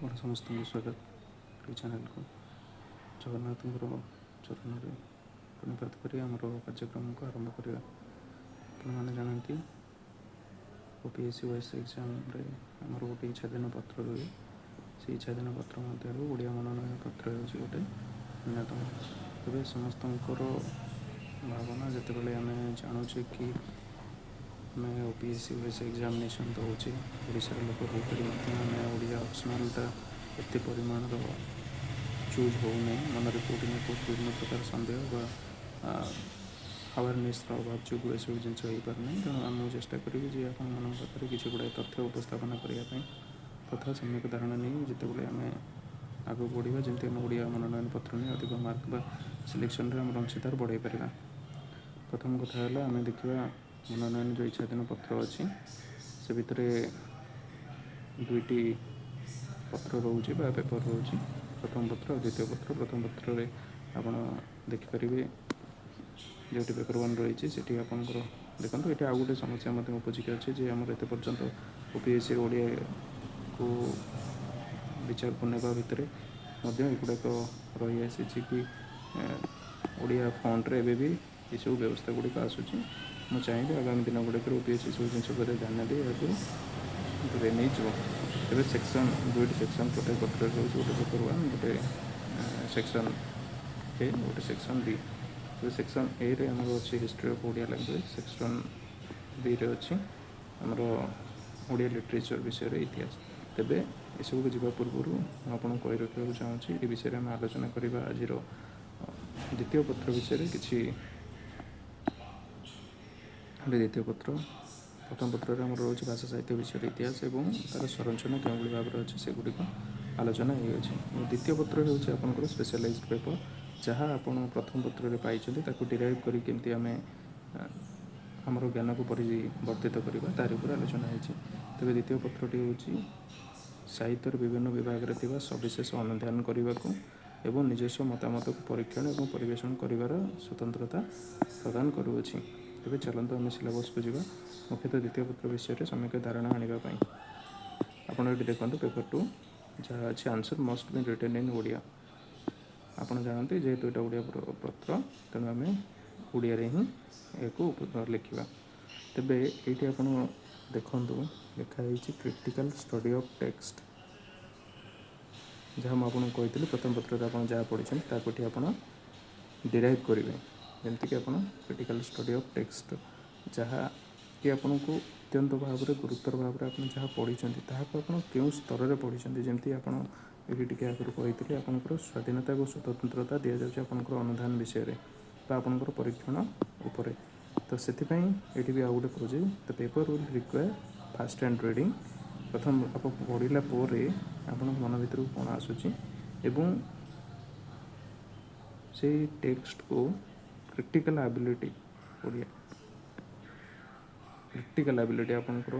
ମୋର ସମସ୍ତଙ୍କୁ ସ୍ୱାଗତ ଏହି ଚ୍ୟାନେଲକୁ। ଜଗନ୍ନାଥଙ୍କର ଚରଣରେ ପ୍ରଣିପାତ କରି ଆମର କାର୍ଯ୍ୟକ୍ରମକୁ ଆରମ୍ଭ କରିବା। ଆପଣମାନେ ଜାଣନ୍ତି, OPSC OS ଏକ୍ଜାମରେ ଆମର ଗୋଟେ ଇଚ୍ଛାଧୀନ ପତ୍ର ରୁହେ। ସେଇ ଇଚ୍ଛାଧୀନ ପତ୍ର ମଧ୍ୟରୁ ଓଡ଼ିଆ ମନୋନୟନ ପତ୍ର ହେଉଛି ଗୋଟେ ଅନ୍ୟତମ। ତେବେ ସମସ୍ତଙ୍କର ଭାବନା, ଯେତେବେଳେ ଆମେ ଜାଣୁଛେ କି ଆମେ OPSC OS examination ଦେଉଛେ, ଓଡ଼ିଶାର ଲୋକ ହୋଇକରି ମଧ୍ୟ ଆମେ ଓଡ଼ିଆ ଅପସନାଲଟା ଏତେ ପରିମାଣର ଚୁଜ୍ ହେଉନାହିଁ, ମନରେ କେଉଁଠି ନା କେଉଁଠି ବିଭିନ୍ନ ପ୍ରକାର ସନ୍ଦେହ ବା ଆୱାରନେସ୍ର ଅଭାବ ଯୋଗୁଁ ଏସବୁ ଜିନିଷ ହେଇପାରୁନାହିଁ। ତେଣୁ ମୁଁ ଚେଷ୍ଟା କରିବି ଯେ ଆପଣମାନଙ୍କ ପାଖରେ କିଛି ଗୁଡ଼ାଏ ତଥ୍ୟ ଉପସ୍ଥାପନା କରିବା ପାଇଁ ତଥା ସମ୍ୟକ ଧାରଣା ନେଇ ଯେତେବେଳେ ଆମେ ଆଗକୁ ବଢ଼ିବା, ଯେମିତି ଆମେ ଓଡ଼ିଆ ମନୋନୟନ ପତ୍ର ନେଇ ଅଧିକ ମାର୍କ ବା ସିଲେକ୍ସନରେ ଆମର ଅଂଶୀଦାର ବଢ଼ାଇ ପାରିବା। ପ୍ରଥମ କଥା ହେଲା, ଆମେ ଦେଖିବା ମନୋନୟନ ଯେଉଁ ଇଚ୍ଛାଧୀନ ପତ୍ର ଅଛି, ସେ ଭିତରେ ଦୁଇଟି ପତ୍ର ରହୁଛି ବା ପେପର ରହୁଛି, ପ୍ରଥମ ପତ୍ର ଆଉ ଦ୍ୱିତୀୟ ପତ୍ର। ପ୍ରଥମ ପତ୍ରରେ ଆପଣ ଦେଖିପାରିବେ, ଯେଉଁଠି ପେପର ୱାନ୍ ରହିଛି, ସେଠି ଆପଣଙ୍କର ଦେଖନ୍ତୁ, ଏଠି ଆଉ ଗୋଟେ ସମସ୍ୟା ମଧ୍ୟ ଉପୁଜିକି ଅଛି ଯେ ଆମର ଏତେ ପର୍ଯ୍ୟନ୍ତ OPSC ଓଡ଼ିଆକୁ ବିଚାରକୁ ନେବା ଭିତରେ ମଧ୍ୟ ଏଗୁଡ଼ାକ ରହିଆସିଛି କି ଓଡ଼ିଆ ଫଣ୍ଟରେ ଏବେ ବି ଏସବୁ ବ୍ୟବସ୍ଥା ଗୁଡ଼ିକ ଆସୁଛି। ମୁଁ ଚାହିଁବି ଆଗାମୀ ଦିନ ଗୁଡ଼ିକରେ OPSC ସବୁ ଜିନିଷ ଉପରେ ଧ୍ୟାନ ଦେଇ ଏହାକୁ ଦୂରେଇ ନେଇଯିବ। ତେବେ ସେକ୍ସନ୍, ଦୁଇଟି ସେକ୍ସନ୍ ପ୍ରତ୍ୟେକ ପତ୍ରରେ ରହୁଛି, ଗୋଟେ ପେପର ୱାନ୍, ଗୋଟେ ସେକ୍ସନ୍ ଏ, ଗୋଟେ ସେକ୍ସନ୍ ବି। ତେବେ ସେକ୍ସନ୍ ଏରେ ଆମର ଅଛି history of Odia language, section ବିରେ ଅଛି ଆମର ଓଡ଼ିଆ ଲିଟରେଚର୍ ବିଷୟରେ ଇତିହାସ। ତେବେ ଏସବୁକୁ ଯିବା ପୂର୍ବରୁ ମୁଁ ଆପଣଙ୍କୁ କହି ରଖିବାକୁ ଚାହୁଁଛି, ଏ ବିଷୟରେ ଆମେ ଆଲୋଚନା କରିବା ଆଜିର ଦ୍ୱିତୀୟ ପତ୍ର ବିଷୟରେ କିଛି। ଦ୍ୱିତୀୟ ପତ୍ର, ପ୍ରଥମ ପତ୍ରରେ ଆମର ରହୁଛି ଭାଷା ସାହିତ୍ୟ ବିଷୟରେ ଇତିହାସ ଏବଂ ତା'ର ସଂରଚନା କେଉଁଭଳି ଭାବରେ ଅଛି, ସେଗୁଡ଼ିକ ଆଲୋଚନା ହୋଇଅଛି। ଦ୍ୱିତୀୟ ପତ୍ର ହେଉଛି ଆପଣଙ୍କର ସ୍ପେଶାଲାଇଜ୍ଡ ପେପର। ଯାହା ଆପଣ ପ୍ରଥମ ପତ୍ରରେ ପାଇଛନ୍ତି, ତାକୁ ଡିରାଇଭ୍ କରି କେମିତି ଆମେ ଆମର ଜ୍ଞାନକୁ ପରିବର୍ଦ୍ଧିତ କରିବା, ତାରି ଉପରେ ଆଲୋଚନା ହେଇଛି। ତେବେ ଦ୍ୱିତୀୟ ପତ୍ରଟି ହେଉଛି ସାହିତ୍ୟର ବିଭିନ୍ନ ବିଭାଗରେ ଥିବା ସବିଶେଷ ଅନୁଧ୍ୟାନ କରିବାକୁ ଏବଂ ନିଜସ୍ୱ ମତାମତକୁ ପରୀକ୍ଷଣ ଏବଂ ପରିବେଷଣ କରିବାର ସ୍ୱତନ୍ତ୍ରତା ପ୍ରଦାନ କରୁଅଛି। ତେବେ ଚାଲନ୍ତୁ ଆମେ ସିଲାବସ୍କୁ ଯିବା, ମୁଖ୍ୟତଃ ଦ୍ୱିତୀୟ ପତ୍ର ବିଷୟରେ ସମ୍ୟକ ଧାରଣା ଆଣିବା ପାଇଁ। ଆପଣ ଏଠି ଦେଖନ୍ତୁ, ପେପର ଟୁ ଯାହା ଅଛି, answer must be written in Odia. ଆପଣ ଜାଣନ୍ତି, ଯେହେତୁ ଏଇଟା ଓଡ଼ିଆ ପତ୍ର, ତେଣୁ ଆମେ ଓଡ଼ିଆରେ ହିଁ ଏହାକୁ ଲେଖିବା। ତେବେ ଏଇଠି ଆପଣ ଦେଖନ୍ତୁ, ଲେଖା ହେଇଛି କ୍ରିଟିକାଲ୍ ଷ୍ଟଡି ଅଫ୍ ଟେକ୍ସଟ। ଯାହା ମୁଁ ଆପଣଙ୍କୁ କହିଥିଲି, ପ୍ରଥମ ପତ୍ରରେ ଆପଣ ଯାହା ପଢ଼ିଛନ୍ତି, ତାକୁ ଏଠି ଆପଣ ଡିରାଇଭ୍ କରିବେ। ଯେମିତିକି ଆପଣ କ୍ରିଟିକାଲ୍ ଷ୍ଟଡି ଅଫ୍ ଟେକ୍ସଟ, ଯାହା କି ଆପଣଙ୍କୁ ଅତ୍ୟନ୍ତ ଭାବରେ ଗୁରୁତର ଭାବରେ ଆପଣ ଯାହା ପଢ଼ିଛନ୍ତି, ତାହାକୁ ଆପଣ କେଉଁ ସ୍ତରରେ ପଢ଼ିଛନ୍ତି। ଯେମିତି ଆପଣ ଏଠି ଟିକେ ଆଗରୁ କହିଥିଲି, ଆପଣଙ୍କର ସ୍ୱାଧୀନତା ଏବଂ ସ୍ୱତନ୍ତ୍ରତା ଦିଆଯାଉଛି ଆପଣଙ୍କର ଅନୁଧ୍ୟାନ ବିଷୟରେ ବା ଆପଣଙ୍କର ପରୀକ୍ଷଣ ଉପରେ। ତ ସେଥିପାଇଁ ଏଠି ବି ଆଉ ଗୋଟେ କହୁଛି, the paper will require first hand reading. ପ୍ରଥମ ଆପଣ ପଢ଼ିଲା ପରେ ଆପଣଙ୍କ ମନ ଭିତରକୁ କ'ଣ ଆସୁଛି ଏବଂ ସେଇ ଟେକ୍ସଟକୁ critical ability, Odia critical ability, ଆପଣଙ୍କର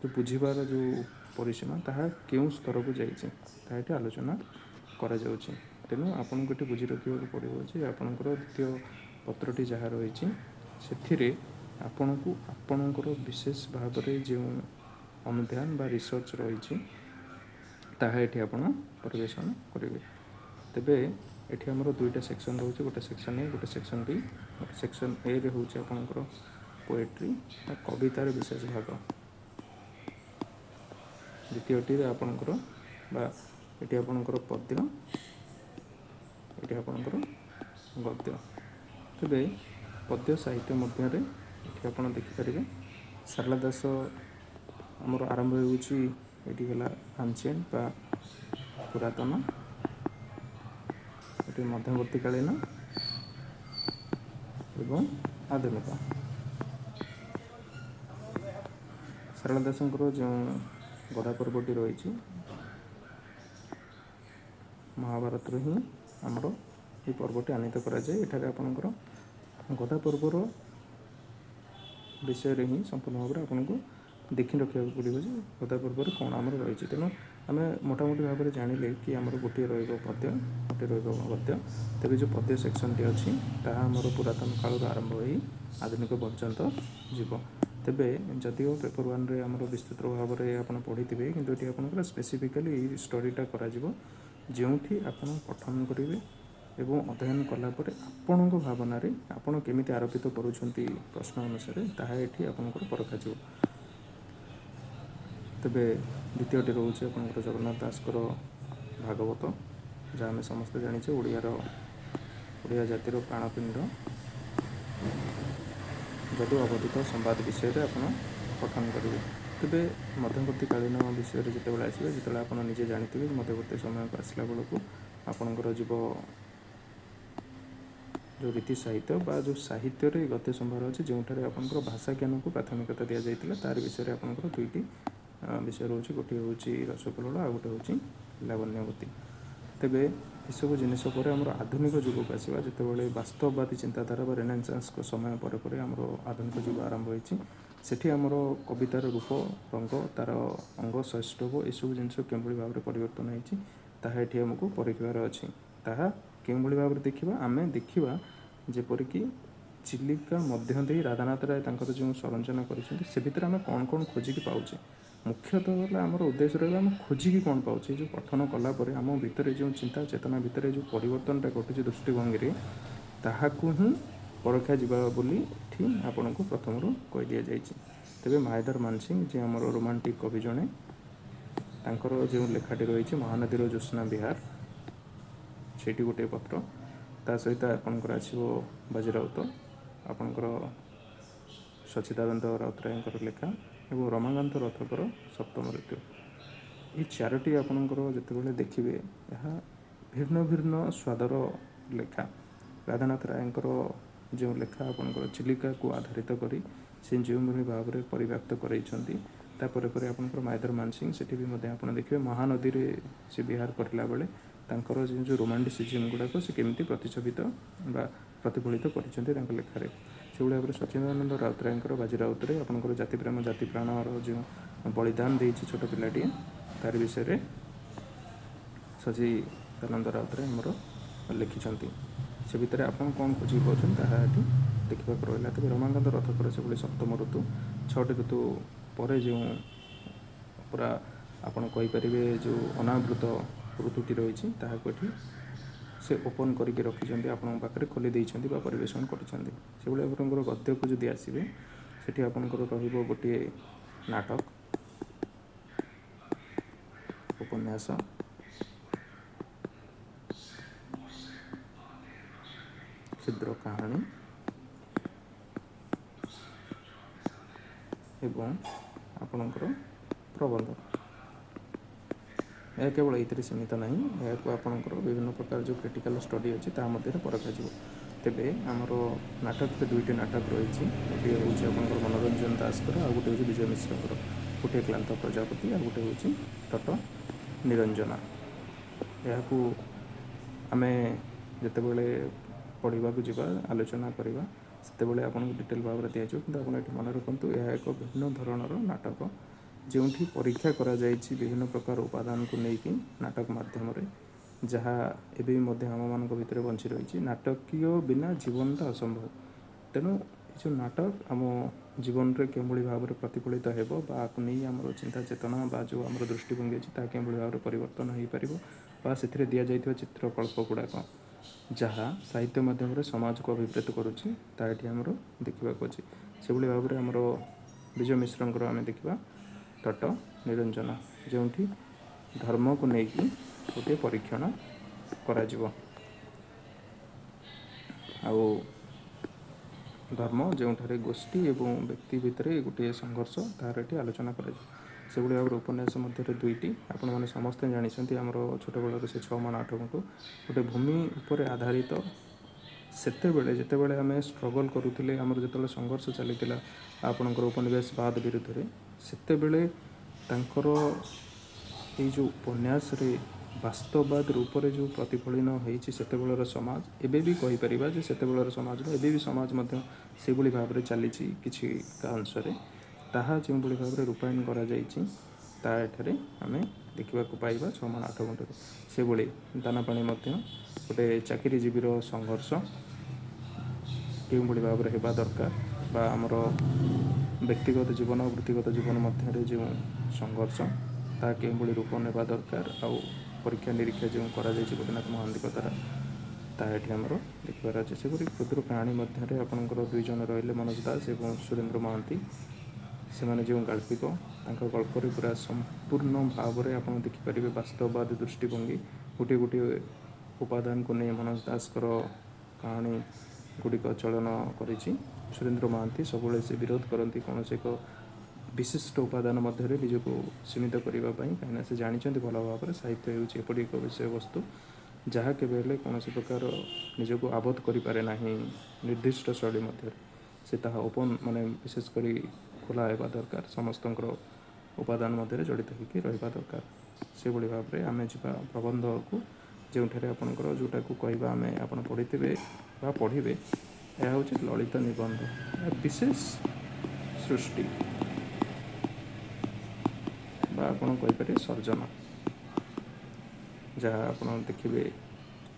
ଯେଉଁ ବୁଝିବାର ଯେଉଁ ପରିସୀମା, ତାହା କେଉଁ ସ୍ତରକୁ ଯାଇଛି, ତାହା ଏଠି ଆଲୋଚନା କରାଯାଉଛି। ତେଣୁ ଆପଣଙ୍କୁ ଏଠି ବୁଝି ରଖିବାକୁ ପଡ଼ିବ ଯେ ଆପଣଙ୍କର ଦ୍ୱିତୀୟ ପତ୍ରଟି ଯାହା ରହିଛି, ସେଥିରେ ଆପଣଙ୍କୁ ଆପଣଙ୍କର ବିଶେଷ ଭାବରେ ଯେଉଁ ଅନୁଧ୍ୟାନ ବା ରିସର୍ଚ୍ଚ ରହିଛି, ତାହା ଏଠି ଆପଣ ପରିବେଷଣ କରିବେ। ତେବେ ଏଠି ଆମର ଦୁଇଟା ସେକ୍ସନ୍ ରହୁଛି, ଗୋଟେ ସେକ୍ସନ୍ ଏ, ଗୋଟେ ସେକ୍ସନ୍ ବି। ଗୋଟେ ସେକ୍ସନ୍ ଏରେ ହେଉଛି ଆପଣଙ୍କର ପୋଏଟ୍ରି ବା କବିତାର ବିଶେଷ ଭାଗ। ଦ୍ୱିତୀୟଟିରେ ଆପଣଙ୍କର ବା ଏଠି ଆପଣଙ୍କର ପଦ୍ୟ, ଏଠି ଆପଣଙ୍କର ଗଦ୍ୟ। ତେବେ ପଦ୍ୟ ସାହିତ୍ୟ ମଧ୍ୟରେ ଏଠି ଆପଣ ଦେଖିପାରିବେ, ସାରଳା ଦାସ ଆମର ଆରମ୍ଭ ହେଉଛି। ଏଠି ହେଲା ଆନସିଏଣ୍ଟ ବା ପୁରାତନ, ଏଠି ମଧ୍ୟବର୍ତ୍ତୀକାଳୀନ ଏବଂ ଆଧୁନିକ। ସାରଳା ଦାସଙ୍କର ଯେଉଁ ଗଦା ପର୍ବଟି ରହିଛି, ମହାଭାରତରୁ ହିଁ ଆମର ଏହି ପର୍ବଟି ଆନିତ କରାଯାଏ। ଏଠାରେ ଆପଣଙ୍କର ଗଦା ପର୍ବର ବିଷୟରେ ହିଁ ସମ୍ପୂର୍ଣ୍ଣ ଭାବରେ ଆପଣଙ୍କୁ ଦେଖି ରଖିବାକୁ ପଡ଼ିବ ଯେ ଗଦା ପର୍ବରେ କ'ଣ ଆମର ରହିଛି। ତେଣୁ ଆମେ ମୋଟାମୋଟି ଭାବରେ ଜାଣିଲେ କି ଆମର ଗୋଟିଏ ରହିବ ପଦ୍ୟ, ଗୋଟିଏ ରହିବ ଗଦ୍ୟ। ତେବେ ଯେଉଁ ପଦ୍ୟ ସେକ୍ସନଟି ଅଛି, ତାହା ଆମର ପୁରାତନ କାଳରୁ ଆରମ୍ଭ ହୋଇ ଆଧୁନିକ ପର୍ଯ୍ୟନ୍ତ ଯିବ। ତେବେ ଯଦିଓ ପେପର୍ ୱାନ୍ରେ ଆମର ବିସ୍ତୃତ ଭାବରେ ଆପଣ ପଢ଼ିଥିବେ, କିନ୍ତୁ ଏଠି ଆପଣଙ୍କର ସ୍ପେସିଫିକାଲି ଏଇ ଷ୍ଟଡ଼ିଟା କରାଯିବ, ଯେଉଁଠି ଆପଣ ପଠନ କରିବେ ଏବଂ ଅଧ୍ୟୟନ କଲା ପରେ ଆପଣଙ୍କ ଭାବନାରେ ଆପଣ କେମିତି ଆରୋପିତ କରୁଛନ୍ତି ପ୍ରଶ୍ନ ଅନୁସାରେ, ତାହା ଏଠି ଆପଣଙ୍କର ପରଖାଯିବ। ତେବେ ଦ୍ୱିତୀୟଟି ରହୁଛି ଆପଣଙ୍କର ଜଗନ୍ନାଥ ଦାସଙ୍କର ଭାଗବତ, ଯାହା ଆମେ ସମସ୍ତେ ଜାଣିଛେ ଓଡ଼ିଆ ଜାତିର ପ୍ରାଣପିଣ୍ଡ। ଯଦୁ ଅବଧୂତ ସମ୍ବାଦ ବିଷୟରେ ଆପଣ ପଠନ କରିବେ। ତେବେ ମଧ୍ୟବର୍ତ୍ତୀକାଳୀନ ବିଷୟରେ ଯେତେବେଳେ ଆସିବେ, ଯେତେବେଳେ ଆପଣ ନିଜେ ଜାଣିଥିବେ, ମଧ୍ୟବର୍ତ୍ତୀ ସମୟକୁ ଆସିଲା ବେଳକୁ ଆପଣଙ୍କର ଯିବ ଯେଉଁ ରୀତି ସାହିତ୍ୟ ବା ଯେଉଁ ସାହିତ୍ୟରେ ଗଦ୍ୟ ସମ୍ଭାର ଅଛି, ଯେଉଁଠାରେ ଆପଣଙ୍କର ଭାଷା ଜ୍ଞାନକୁ ପ୍ରାଥମିକତା ଦିଆଯାଇଥିଲା, ତାରି ବିଷୟରେ ଆପଣଙ୍କର ଦୁଇଟି ବିଷୟ ରହୁଛି। ଗୋଟିଏ ହେଉଛି ରସକଲ୍ଲୋଳ, ଆଉ ଗୋଟେ ହେଉଛି ଲାବଣ୍ୟବତୀ। ତେବେ ଏସବୁ ଜିନିଷ ପରେ ଆମର ଆଧୁନିକ ଯୁଗକୁ ଆସିବା, ଯେତେବେଳେ ବାସ୍ତବବାଦୀ ଚିନ୍ତାଧାରା ବା ରେନେସାନ୍ସଙ୍କ ସମୟ ପରେ ପରେ ଆମର ଆଧୁନିକ ଯୁଗ ଆରମ୍ଭ ହୋଇଛି। ସେଠି ଆମର କବିତାର ରୂପ ରଙ୍ଗ, ତାର ଅଙ୍ଗ ସୈଷ୍ଠବ, ଏସବୁ ଜିନିଷ କେଉଁଭଳି ଭାବରେ ପରିବର୍ତ୍ତନ ହେଇଛି, ତାହା ଏଠି ଆମକୁ ପରୀକ୍ଷିବାର ଅଛି। ତାହା କେଉଁଭଳି ଭାବରେ ଦେଖିବା? ଆମେ ଦେଖିବା ଯେପରିକି ଚିଲିକା ମଧ୍ୟ ଦେଇ ରାଧାନାଥ ରାୟ ତାଙ୍କର ଯେଉଁ ସଂରଚନା କରିଛନ୍ତି, ସେ ଭିତରେ ଆମେ କ'ଣ କ'ଣ ଖୋଜିକି ପାଉଛେ। ମୁଖ୍ୟତଃ ହେଲା ଆମର ଉଦ୍ଦେଶ୍ୟ ରହିବ ଆମେ ଖୋଜିକି କ'ଣ ପାଉଛେ। ଯେଉଁ ପଠନ କଲା ପରେ ଆମ ଭିତରେ ଯେଉଁ ଚିନ୍ତା ଚେତନା ଭିତରେ ଯେଉଁ ପରିବର୍ତ୍ତନଟା ଘଟୁଛି ଦୃଷ୍ଟିଭଙ୍ଗୀରେ, ତାହାକୁ ହିଁ ପରକ୍ଷା ଯିବା ବୋଲି ଏଠି ଆପଣଙ୍କୁ ପ୍ରଥମରୁ କହିଦିଆଯାଇଛି। ତେବେ ମାୟାଧର ମାନସିଂହ, ଯିଏ ଆମର ରୋମାଣ୍ଟିକ୍ କବି ଜଣେ, ତାଙ୍କର ଯେଉଁ ଲେଖାଟି ରହିଛି ମହାନଦୀର ଜ୍ୟୋତ୍ସ୍ନା ବିହାର, ସେଇଠି ଗୋଟିଏ ପତ୍ର। ତା ସହିତ ଆପଣଙ୍କର ଆସିବ ବାଜିରାଉତ, ଆପଣଙ୍କର ସଚ୍ଚିଦାନନ୍ଦ ରାଉତରାୟଙ୍କର ଲେଖା ଏବଂ ରମାକାନ୍ତ ରଥଙ୍କର ସପ୍ତମ ଋତୁ। ଏଇ ଚାରୋଟି ଆପଣଙ୍କର ଯେତେବେଳେ ଦେଖିବେ, ଏହା ଭିନ୍ନ ଭିନ୍ନ ସ୍ୱାଦର ଲେଖା। ରାଧାନାଥ ରାୟଙ୍କର ଯେଉଁ ଲେଖା ଆପଣଙ୍କର ଚିଲିକାକୁ ଆଧାରିତ କରି ସେ ଯେଉଁଭଳି ଭାବରେ ପରିବ୍ୟାପ୍ତ କରାଇଛନ୍ତି, ତାପରେ ପରେ ଆପଣଙ୍କର ମାୟାଧର ମାନସିଂହ, ସେଠି ବି ମଧ୍ୟ ଆପଣ ଦେଖିବେ ମହାନଦୀରେ ସେ ବିହାର କରିଲା ବେଳେ ତାଙ୍କର ଯେଉଁ ରୋମାଣ୍ଟିସିଜିମ୍ ଗୁଡ଼ାକ ସେ କେମିତି ପ୍ରତିଛବିତ ବା ପ୍ରତିଫଳିତ କରିଛନ୍ତି ତାଙ୍କ ଲେଖାରେ। ସେଭଳି ଭାବରେ ସଚ୍ଚିଦାନନ୍ଦ ରାଉତରାୟଙ୍କର ବାଜିରାଉତରେ ଆପଣଙ୍କର ଜାତିପ୍ରେମ ଜାତି ପ୍ରାଣର ଯେଉଁ ବଳିଦାନ ଦେଇଛି ଛୋଟ ପିଲାଟିଏ, ତାରି ବିଷୟରେ ସଚ୍ଚିଦାନନ୍ଦ ରାଉତରାୟ ଆମର ଲେଖିଛନ୍ତି। ସେ ଭିତରେ ଆପଣ କ'ଣ ଖୋଜିକି ପାଉଛନ୍ତି, ତାହା ଏଠି ଦେଖିବାକୁ ରହିଲା। ତେବେ ରମାକାନ୍ତ ରଥଙ୍କର ସେଭଳି ସପ୍ତମ ଋତୁ, ଛଅଟି ଋତୁ ପରେ ଯେଉଁ ପୁରା ଆପଣ କହିପାରିବେ ଯେଉଁ ଅନାବୃତ ଋତୁଟି ରହିଛି, ତାହାକୁ ଏଠି ସେ ଓପନ୍ କରିକି ରଖିଛନ୍ତି, ଆପଣଙ୍କ ପାଖରେ ଖୋଲି ଦେଇଛନ୍ତି ବା ପରିବେଷଣ କରିଛନ୍ତି। ସେଭଳି ଆପଣଙ୍କର ଗଦ୍ୟକୁ ଯଦି ଆସିବେ, ସେଠି ଆପଣଙ୍କର ରହିବ ଗୋଟିଏ ନାଟକ, ଉପନ୍ୟାସ, କ୍ଷୁଦ୍ର କାହାଣୀ ଏବଂ ଆପଣଙ୍କର ପ୍ରବନ୍ଧ। ଏହା କେବଳ ଏଇଥିରେ ସୀମିତ ନାହିଁ, ଏହାକୁ ଆପଣଙ୍କର ବିଭିନ୍ନ ପ୍ରକାର ଯେଉଁ କ୍ରିଟିକାଲ୍ ଷ୍ଟଡ଼ି ଅଛି, ତାହା ମଧ୍ୟରେ ପରଖାଯିବ। ତେବେ ଆମର ନାଟକରେ ଦୁଇଟି ନାଟକ ରହିଛି। ଗୋଟିଏ ହେଉଛି ଆପଣଙ୍କର ମନୋରଞ୍ଜନ ଦାସଙ୍କର, ଆଉ ଗୋଟିଏ ହେଉଛି ବିଜୟ ମିଶ୍ରଙ୍କର। ଗୋଟିଏ କ୍ଳାନ୍ତ ପ୍ରଜାପତି, ଆଉ ଗୋଟେ ହେଉଛି ତଟ ନିରଞ୍ଜନା। ଏହାକୁ ଆମେ ଯେତେବେଳେ ପଢ଼ିବାକୁ ଯିବା, ଆଲୋଚନା କରିବା, ସେତେବେଳେ ଆପଣଙ୍କୁ ଡିଟେଲ୍ ଭାବରେ ଦିଆଯିବ। କିନ୍ତୁ ଆପଣ ଏଠି ମନେ ରଖନ୍ତୁ, ଏହା ଏକ ଭିନ୍ନ ଧରଣର ନାଟକ, ଯେଉଁଠି ପରୀକ୍ଷା କରାଯାଇଛି ବିଭିନ୍ନ ପ୍ରକାର ଉପାଦାନକୁ ନେଇକି ନାଟକ ମାଧ୍ୟମରେ, ଯାହା ଏବେ ବି ମଧ୍ୟ ଆମମାନଙ୍କ ଭିତରେ ବଞ୍ଚି ରହିଛି। ନାଟକୀୟ ବିନା ଜୀବନଟା ଅସମ୍ଭବ। ତେଣୁ ଏ ଯେଉଁ ନାଟକ ଆମ ଜୀବନରେ କେଉଁଭଳି ଭାବରେ ପ୍ରତିଫଳିତ ହେବ ବା ଆକୁ ନେଇ ଆମର ଚିନ୍ତା ଚେତନା ବା ଯେଉଁ ଆମର ଦୃଷ୍ଟିଭଙ୍ଗୀ ଅଛି, ତାହା କେଉଁଭଳି ଭାବରେ ପରିବର୍ତ୍ତନ ହୋଇପାରିବ ବା ସେଥିରେ ଦିଆଯାଇଥିବା ଚିତ୍ରକଳ୍ପ ଗୁଡ଼ାକ ଯାହା ସାହିତ୍ୟ ମାଧ୍ୟମରେ ସମାଜକୁ ଅଭିପ୍ରେତ କରୁଛି, ତାହା ଏଠି ଆମର ଦେଖିବାକୁ ଅଛି। ସେଭଳି ଭାବରେ ଆମର ବିଜୟ ମିଶ୍ରଙ୍କର ଆମେ ଦେଖିବା ତଟ ନିରଞ୍ଜନା, ଯେଉଁଠି ଧର୍ମକୁ ନେଇକି ଗୋଟିଏ ପରୀକ୍ଷଣ କରାଯିବ। ଆଉ ଧର୍ମ ଯେଉଁଠାରେ ଗୋଷ୍ଠୀ ଏବଂ ବ୍ୟକ୍ତି ଭିତରେ ଗୋଟିଏ ସଂଘର୍ଷ, ତାହାର ଏଠି ଆଲୋଚନା କରାଯିବ। ସେଭଳି ଭାବରେ ଉପନ୍ୟାସ ମଧ୍ୟରେ ଦୁଇଟି ଆପଣମାନେ ସମସ୍ତେ ଜାଣିଛନ୍ତି, ଆମର ଛୋଟବେଳର ସେ 6 ମାଣ 8 ଗୁଣ୍ଠ, ଗୋଟେ ଭୂମି ଉପରେ ଆଧାରିତ। ସେତେବେଳେ ଯେତେବେଳେ ଆମେ ଷ୍ଟ୍ରଗଲ୍ କରୁଥିଲେ, ଆମର ଯେତେବେଳେ ସଂଘର୍ଷ ଚାଲିଥିଲା ଆପଣଙ୍କର ଉପନିବେଶବାଦ ବିରୁଦ୍ଧରେ, ସେତେବେଳେ ତାଙ୍କର ଏଇ ଯେଉଁ ଉପନ୍ୟାସରେ ବାସ୍ତବବାଦ ରୂପରେ ଯେଉଁ ପ୍ରତିଫଳନ ହେଇଛି ସେତେବେଳର ସମାଜ, ଏବେ ବି କହିପାରିବା ଯେ ସେତେବେଳର ସମାଜ ଏବେ ବି ସମାଜ ମଧ୍ୟ ସେଇଭଳି ଭାବରେ ଚାଲିଛି କିଛି ଅଂଶରେ, ତାହା ଯେଉଁଭଳି ଭାବରେ ରୂପାୟନ କରାଯାଇଛି, ତାହା ଏଠାରେ ଆମେ ଦେଖିବାକୁ ପାଇବା 6 ମାଣ 8 ଗୁଣ୍ଠରେ। ସେଭଳି ଦାନା ପାଣି ମଧ୍ୟ ଗୋଟେ ଚାକିରିଜୀବୀର ସଂଘର୍ଷ କେଉଁଭଳି ଭାବରେ ହେବା ଦରକାର ବା ଆମର ବ୍ୟକ୍ତିଗତ ଜୀବନ ଓ ବୃତ୍ତିଗତ ଜୀବନ ମଧ୍ୟରେ ଯେଉଁ ସଂଘର୍ଷ, ତାହା କେଉଁଭଳି ରୂପ ନେବା ଦରକାର ଆଉ ପରୀକ୍ଷା ନିରୀକ୍ଷା ଯେଉଁ କରାଯାଇଛି ଗୋପୀନାଥ ମହାନ୍ତିଙ୍କ ଦ୍ୱାରା, ତାହା ଏଠି ଆମର ଦେଖିବାର ଅଛି। ସେପରି କ୍ଷୁଦ୍ର କାହାଣୀ ମଧ୍ୟରେ ଆପଣଙ୍କର ଦୁଇ ଜଣ ରହିଲେ, ମନୋଜ ଦାସ ଏବଂ ସୁରେନ୍ଦ୍ର ମହାନ୍ତି। ସେମାନେ ଯେଉଁ ଗାଳ୍ପିକ, ତାଙ୍କ ଗଳ୍ପରେ ପୁରା ସମ୍ପୂର୍ଣ୍ଣ ଭାବରେ ଆପଣ ଦେଖିପାରିବେ ବାସ୍ତବବାଦ ଦୃଷ୍ଟିଭଙ୍ଗୀ। ଗୋଟିଏ ଗୋଟିଏ ଉପାଦାନକୁ ନେଇ ମନୋଜ ଦାସଙ୍କର କାହାଣୀ ଗୁଡ଼ିକ ଚଳନ କରିଛି। ସୁରେନ୍ଦ୍ର ମହାନ୍ତି ସବୁବେଳେ ସେ ବିରୋଧ କରନ୍ତି କୌଣସି ଏକ ବିଶିଷ୍ଟ ଉପାଦାନ ମଧ୍ୟରେ ନିଜକୁ ସୀମିତ କରିବା ପାଇଁ, କାହିଁକିନା ସେ ଜାଣିଛନ୍ତି ଭଲ ଭାବରେ ସାହିତ୍ୟ ହେଉଛି ଏପରି ଏକ ବିଷୟବସ୍ତୁ ଯାହା କେବେ ହେଲେ କୌଣସି ପ୍ରକାର ନିଜକୁ ଆବଦ୍ଧ କରିପାରେ ନାହିଁ ନିର୍ଦ୍ଦିଷ୍ଟ ଶୈଳୀ ମଧ୍ୟରେ। ସେ ତାହା ଓପନ୍, ମାନେ ବିଶେଷ କରି ଖୋଲା ହେବା ଦରକାର, ସମସ୍ତଙ୍କର ଉପାଦାନ ମଧ୍ୟରେ ଜଡ଼ିତ ହୋଇକି ରହିବା ଦରକାର। ସେଭଳି ଭାବରେ ଆମେ ଯିବା ପ୍ରବନ୍ଧକୁ, ଯେଉଁଠାରେ ଆପଣଙ୍କର ଯେଉଁଟାକୁ କହିବା ଆମେ, ଆପଣ ପଢ଼ିଥିବେ ବା ପଢ଼ିବେ, ଏହା ହେଉଛି ଲଳିତ ନିବନ୍ଧ। ଏହା ବିଶେଷ ସୃଷ୍ଟି ବା ଆପଣ କହିପାରିବେ ସର୍ଜନ, ଯାହା ଆପଣ ଦେଖିବେ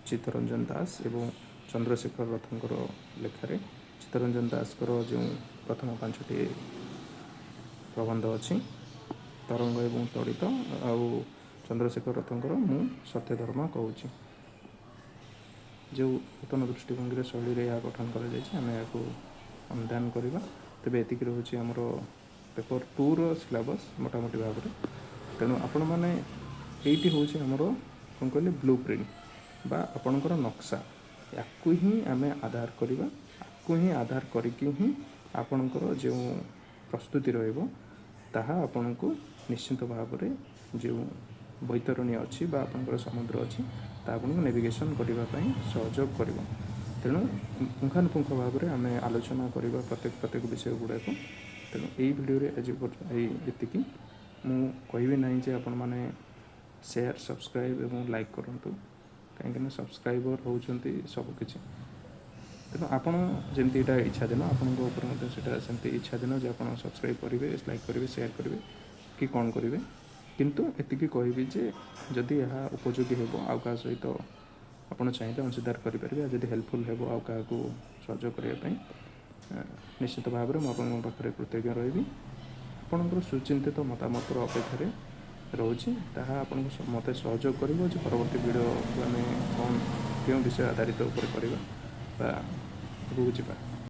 ଚିତ୍ତରଞ୍ଜନ ଦାସ ଏବଂ ଚନ୍ଦ୍ରଶେଖର ରଥଙ୍କର ଲେଖାରେ। ଚିତ୍ତରଞ୍ଜନ ଦାସଙ୍କର ଯେଉଁ ପ୍ରଥମ ପାଞ୍ଚଟି ପ୍ରବନ୍ଧ ଅଛି, ତରଙ୍ଗ ଏବଂ ତଡ଼ିତ, ଆଉ ଚନ୍ଦ୍ରଶେଖର ରଥଙ୍କର ମୁଁ ସତ୍ୟଧର୍ମ କହୁଛି, ଯେଉଁ ନୂତନ ଦୃଷ୍ଟିଭଙ୍ଗୀର ଶୈଳୀରେ ଏହା ଗଠନ କରାଯାଇଛି, ଆମେ ଏହାକୁ ଅନୁଧ୍ୟାନ କରିବା। ତେବେ ଏତିକି ରହୁଛି ଆମର ପେପର 2ର ସିଲାବସ୍ ମୋଟାମୋଟି ଭାବରେ। ତେଣୁ ଆପଣମାନେ ଏଇଠି ହେଉଛି ଆମର କ'ଣ କହିଲେ ବ୍ଲୁ ପ୍ରିଣ୍ଟ ବା ଆପଣଙ୍କର ନକ୍ସା। ୟାକୁ ହିଁ ଆମେ ଆଧାର କରିବା, ଆକୁ ହିଁ ଆଧାର କରିକି ହିଁ ଆପଣଙ୍କର ଯେଉଁ ପ୍ରସ୍ତୁତି ରହିବ, ତାହା ଆପଣଙ୍କୁ ନିଶ୍ଚିତ ଭାବରେ ଯେଉଁ ବୈତରଣୀ ଅଛି ବା ଆପଣଙ୍କର ସମୁଦ୍ର ଅଛି, ତାହା ଆପଣଙ୍କୁ ନେଭିଗେସନ୍ କରିବା ପାଇଁ ସହଯୋଗ କରିବ। ତେଣୁ ପୁଙ୍ଖାନୁପୁଙ୍ଖ ଭାବରେ ଆମେ ଆଲୋଚନା କରିବା ପ୍ରତ୍ୟେକ ପ୍ରତ୍ୟେକ ବିଷୟ ଗୁଡ଼ାକୁ। ତେଣୁ ଏଇ ଭିଡ଼ିଓରେ ଆଜି ଏଇ ଏତିକି। ମୁଁ କହିବି ନାହିଁ ଯେ ଆପଣମାନେ ସେୟାର, ସବସ୍କ୍ରାଇବ୍ ଏବଂ ଲାଇକ୍ କରନ୍ତୁ, କାହିଁକିନା ସବସ୍କ୍ରାଇବର୍ ହେଉଛନ୍ତି ସବୁକିଛି। ତେଣୁ ଆପଣ ଯେମିତି ଏଇଟା ଇଚ୍ଛାଧୀନ, ଆପଣଙ୍କ ଉପରେ ମଧ୍ୟ ସେଇଟା ସେମିତି ଇଚ୍ଛାଧୀନ ଯେ ଆପଣ ସବସ୍କ୍ରାଇବ୍ କରିବେ, ଲାଇକ୍ କରିବେ, ସେୟାର କରିବେ କି କ'ଣ କରିବେ। କିନ୍ତୁ ଏତିକି କହିବି ଯେ ଯଦି ଏହା ଉପଯୋଗୀ ହେବ, ଆଉ କାହା ସହିତ ଆପଣ ଚାହିଁଲେ ଅଂଶୀଦାର କରିପାରିବେ, ଆଉ ଯଦି ହେଲ୍ପଫୁଲ୍ ହେବ ଆଉ କାହାକୁ ସହଯୋଗ କରିବା ପାଇଁ, ନିଶ୍ଚିତ ଭାବରେ ମୁଁ ଆପଣଙ୍କ ପାଖରେ କୃତଜ୍ଞ ରହିବି। ଆପଣଙ୍କର ସୁଚିନ୍ତିତ ମତାମତର ଅପେକ୍ଷାରେ ରହୁଛି। ତାହା ଆପଣଙ୍କୁ ମୋତେ ସହଯୋଗ କରିବ ଯେ ପରବର୍ତ୍ତୀ ଭିଡ଼ିଓକୁ ଆମେ କ'ଣ, କେଉଁ ବିଷୟ ଆଧାରିତ ଉପରେ କରିବା ବା ଆଗକୁ ଯିବା।